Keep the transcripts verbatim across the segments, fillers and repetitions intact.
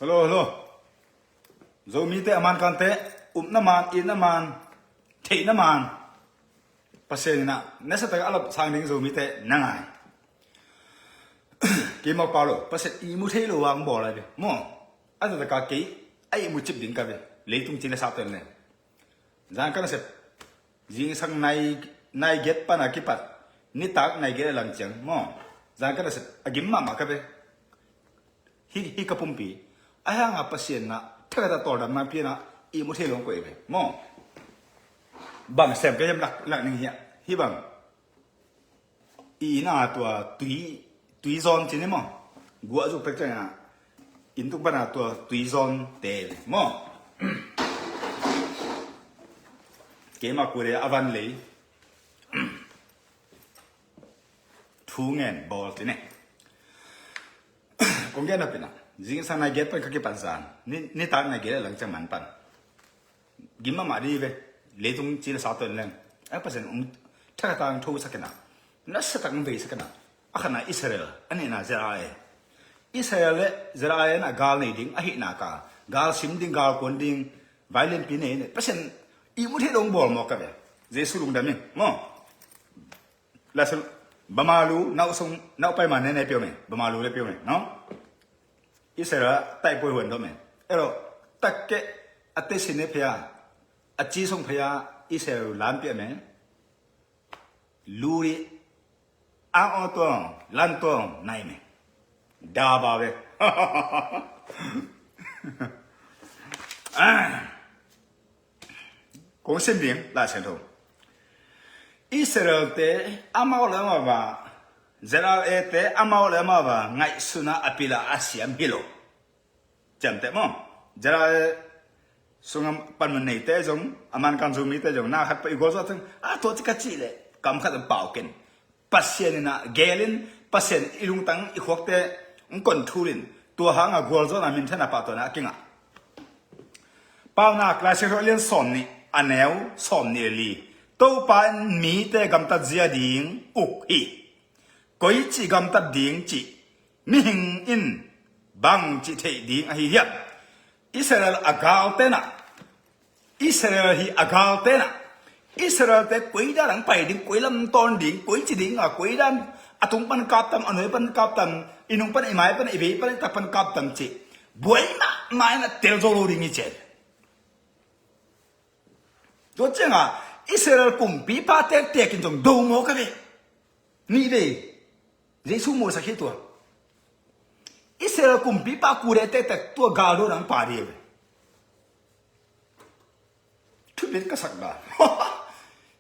Hello, hello. Zomite a man kante, upna man, itna man, theihna man, Pasian in ah nasa tak a lap sang ding Zomite na ngai. Kei mawk pau lo, Pasian ihmu thei lo vang bawl lai ve maw. A taktak a kei a ihmu cip ding ka ve. Leitung ci le sa tuan le zan ka nasep, zingsang nai, nai giat pan a kipat nitak nai giat a lang ciang maw, zan ka nasep a gim mahmah ka ve. Hi, hi ka pumpi a hang a Pasian na thakhat a tawldamna pian a ihmu thei lo koih ve maw. Bang sem ka hiam lak, lak ning hiah. Hi bang i inn a tua tui, tui zawn ci ni maw. Guah zuk pek ciang a inn tung pan a tua tui zawn te maw. Keimah kule a van lei thu ngen bawl ti ne. Kong gen a pina zingsang nai giat pan ka kipan zan ni, nitak nai giat a lang ciang man pan gim mahmah dih ve. Leitung ci le sa tuan leng a Pasian ong thakhat a ong thosak in a, nasa tak ong veisak in a. A khatna Israel, a nihna Zera e. Israel le Zera e na gal nei ding a hihna ka, gal sim ding, gal kuan ding, vai lianpi nei ne. Pasian ihmu thei lo ong bawl mawk ka ve. Jesu lungdam in maw. Lasun bamalu nau sung nau pai man ne ne piau me, bamalu le piau me no. Israel tai poi huan do me. Ero takke a te sine phaya, a ci sung phaya Israel lan pia me. Luri ang o tuang lan tuang nai me. Da ba ve. Kong sim ding Lai Siangtho. Israel te amau le amau ba, Zera e te amau le amau ba ngaihsuna a pila a siam hi lo. Ciamteh maw. Zera e sunga panmun neite zong, a man kan Zomite zong na khat pa i gualzawh teng a tua ci ka cih leh kam khat a pau ken. Pasian in a gelin, Pasian i lungtang i khuakte ong kon thulin, tua hanga gualzawhna minthanna pahtuahna a kingah. Paunak Lai Siangtho a lian sawm nih a neu sawm nih le li. Topa in mite gamtat zia ding uk hi. Koici gamtat ding cih mihing in bangci theih ding ahi hiam? Israel a galte na, Israel hi a galte na, Israel te koi dan ang pai ding, koi lam tawn ding, koici ding a, koi dan a tung pan kap tam, a nuai pan kap tam, i nung pan, i mai pan, i vei pan, i tak pan kap tam cih buai mahmah in a tel zo lo ding hi ci. Tua cianga Israel kumpipa tektek in zong do mawk a ve. Nih vei Jesu musak hi tua. Israel kumpipa kule tektek tua gal do nang pa dih a ve. Thupit ka sak da.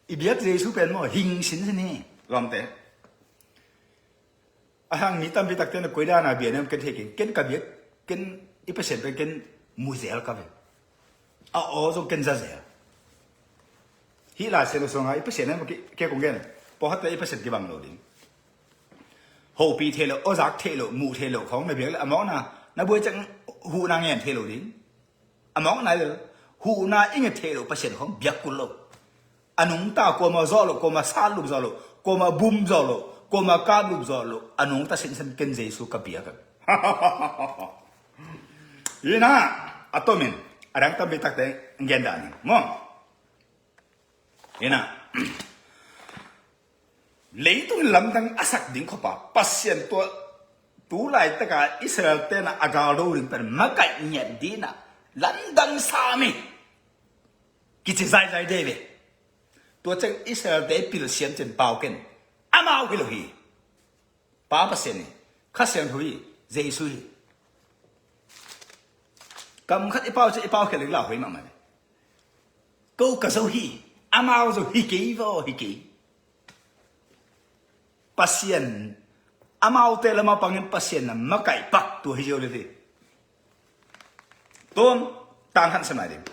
I biak Jesu pen maw hing sinsin hi. Lawmte. A hang mi tampi takte na koi dana bia nem ken thei ken, ken ka bia, ken i Pasian pen ken mu zel ka ve. A aw zong ken za zel. Hih Lai Siangtho sunga i Pasian nem ke kong gen. Pawlkhatte i Pasian kibang lo ding. Hopih theih lo, awzak theih lo, muh theih lo khawng na biak le a mawkna na buai ciang huhna ngen theih lo ding. A mawk nai lel, huhna i nget theih loh Pasian khawng biak kul lo. A nungta kuama zawh loh, kuama satlup zawh loh, kuama bum zawh loh, kuama kaplup zawh loh, a nungta sinsen ken Jesu ka biak a. Ina a tomin a dang tampi takte gen dah ning maw. Ina leitung lamdang a sak ding khawpa Pasian tua tu laitaka Israel tena a galdo ding pen makaih ngiat dina lamdang sami kici zaizai dei ve. Tua ciang Israel te pilsiam cin pau ken amau hi lo hi. Pa Pasian hi, Kha Siangtho hi, Jesu hi. Kam khat i pau ciang i pau khel ding lau hoi mahmah ve. Ko ka zo hi, amau zo hi kei vaw hi kei. Pasian amaute lama pangin Pasian na makaih pak tua hi zio lel hi. Tun tang khan sem lai ding.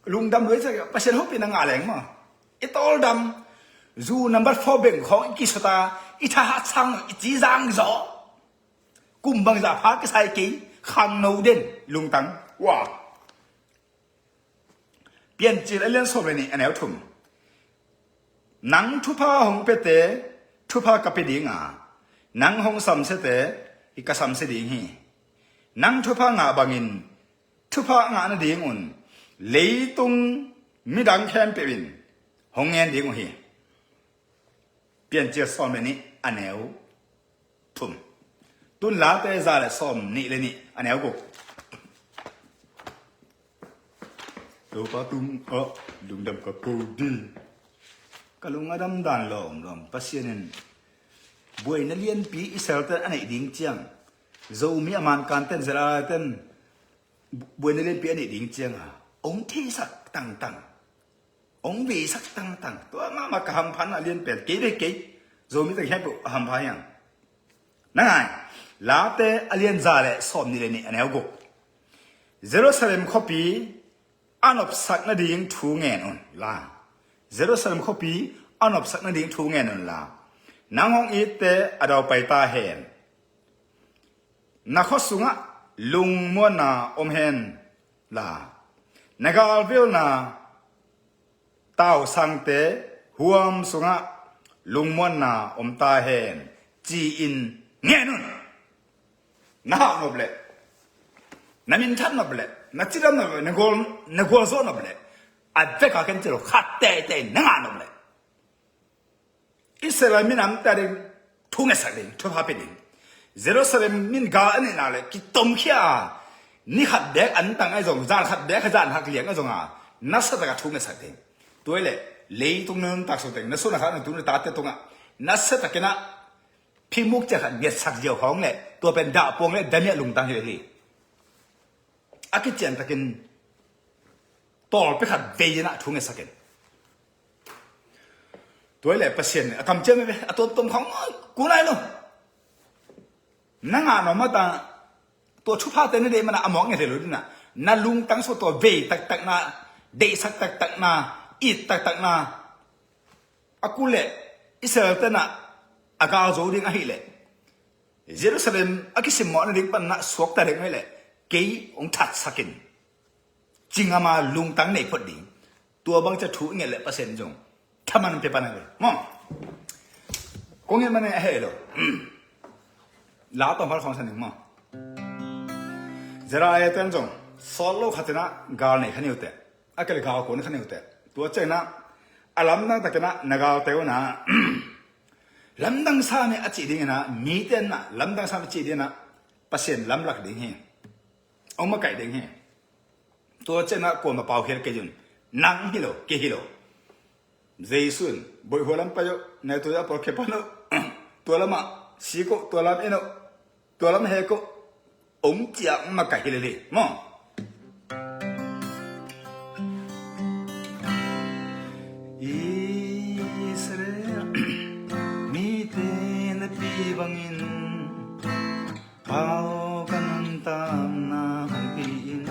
Lungdam lua i ciah Pasian hopih na ngah leng maw. I tawldam zu number four beng khawng i kisota i thahat sang i cizang zaw. Kum bangzah pha kisai kei khangno den lungtang. Wa. Piancil a lian sawm le nih a neu thum. Nang thupha hong piate thupha ka pia dinga, nang hong samsiate i ka samsia ding hi. Nang thupha ngah bangin thupha ngah nadingun leitung midang khempeuh in hong ngen ding uh hi. Piancil sawm le nih a neu thum. Tun Late za le sawm nih le nih a neu guk. Topa tungah lungdam ka ko ding. Ka lung a damdan lawmlawm. Pasian in buaina lianpi Israel-te a neih ding ciang, Zomi a mankanten, Zerah-ten buaina lianpi a neih ding cianga hong theisak tangtang, hong veisak tangtang. Tua mahmah ka hamphatna a lianpen kei ve kei. Zomi teng khempeuh a hampha hiang. Na ngai, Late a lian za le sawm nih le nih a neu guk. Jerusalem khuapi a nopsak nading thu ngen un la. Jerusalem khuapi a nopsak nading thu ngen un la. Nang hong itte a daupai ta hen. Na khua sungah lungmuanna om hen la. Na galvilna tausangte huam sungah lungmuanna om ta hen, ci-in ngen un. Na hauh nop leh, na minthat nop leh, na cidam nop leh, na gual, na gualzawh nop leh, a veka ken ci lo, khat teitei na ngah nop leh, Israel minamte a ding thu ngetsak ding, thupha pia ding. Jerusalem min gal a neihna le kitomkhia a, ni khat beek an tang ahi zong, zan khat beek zan hak liang ahi zong a, nasa taka thu ngetsak ding. Tua hi leh leitung na nuntak sung teng, na sun a khat na tu na tate tungah nasa takin a phimuk cia khat ngetsak ziau hong le, tua pen dahpuang le damiah lungtang hi hi. A kician takin tawlpi khat vei in a thu ngetsak in. Tua hi leh Pasian a kamciam hi ve, a tuamtuam khong ku nai lo. Na ngah nuam mata, tua thuphate na deih mana a mawk nget hi lo dina. Na lungtang sung tua vei taktakna, deihsak taktakna, it taktakna, a kul leh Israel tenah a galzo ding ahih leh Jerusalem a kisimmawh nading panah suakta ding ahih leh kei hong thatsak in. Cingama lungtang nei phot ding. Tua bang cia thu i nget leh Pasian zong thaman pia pan a ve maw. Kong nget man a heh lo. La tawm hal khawng san ding maw. Zerah-te ten zong sawt lo khatinah gal nei kha niute. A kele gal kuan kha niute. Tua cianah a lamdang takinah na galte unah lamdang sami a cih dinginah, mite nah lamdang sami a cih dinginah Pasian lamlak ding hi. Hong makaih ding hi. Tua cianah kuama paukhial kei un. Nang hi lo, kei hi lo. Jesu in boihhualam pai uh, nai tua a pawlkhe pan uh, tua lamah sik uh, tua lam in uh, tua lam hek uh, hong ciah makaih hi lel hi maw. Israel mite na pi bangin pau ka nuntakna hong pi in.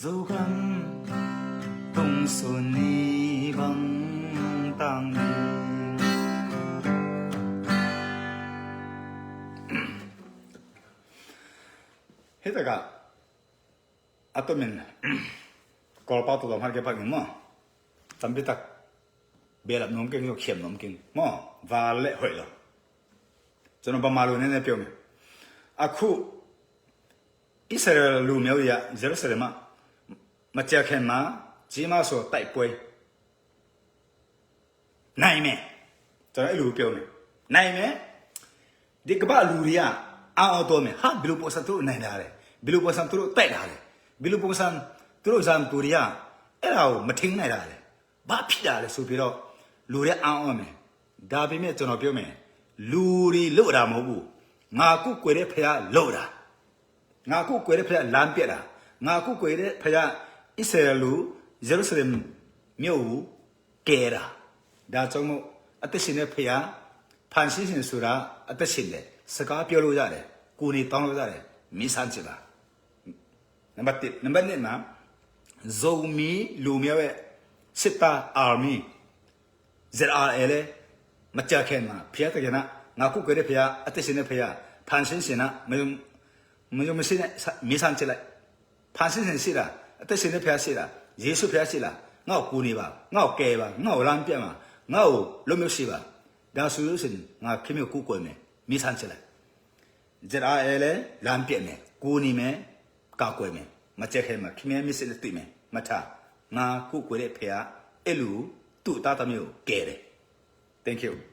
Zogam tungsun ni bang tang ding. Hih takah a tomin Kawlpau tawh zong hal kei pak ning maw. Tampi tak belap nuam keng, khiam nuam keng maw. Val le hoih lo. Cun a bama lu nene pio mi. A khu Israel lu mio ia Jerusalem ah macia khen ma, cima so taih puai. Nai me. Cun a lu pio mi. Nai me. Di kaba lu ria a aw to mi. Ha bilu posan tu nai da le. Bilu posan tu taih da le. Bilu posan tu zan tu ria. E lau mathing nai da le. Ba phi da le su pi lo. Lu ria a aw mi. Da pi mi cun a pio mi. Lu ri lo da mo bu. Nga ku kue de phaya lo da. Nga ku kue de phaya lam pia da. Nga ku kue de phaya Israel lu Jerusalem mio u kera. Da cong mu a te sin le phaya phan sin sin su da a te sin le saka pio lu da le kuni tong lu da le mi san ci da. Nambat tip, nambat nit na Zomi lu mio e sita army Z R A le macia khen ma phaya ta kena nga ku kue de phaya a te sin le phaya phan sin sin na mayum mayum sin mi san ci lai. Phan sin sin si da, a te sin le phaya si da, Jesu phaya si da, ငါ့ကိုကူညီပါ၊ ငါ့ကိုကယ်ပါ၊ ငါ့ကိုလမ်းပြပါ၊ ငါ့ကိုလွတ်မြောက်စေပါ။ ဒါဆိုလို့ရှိရင် ငါခင်ဗျားကိုကူညီမယ်၊ မီးစမ်းချစ်လိုက်။ ZRA လည်းလမ်းပြမယ်၊ ကူညီမယ်၊ ကာကွယ်မယ်။ မကြခင်မှာ ခင်ဗျားမျက်စိနဲ့တွေ့မယ်။ မထ ငါကူညီတဲ့ဖခင်က အဲလူသူ့သားသမီးကိုကယ်တယ်။ Thank you.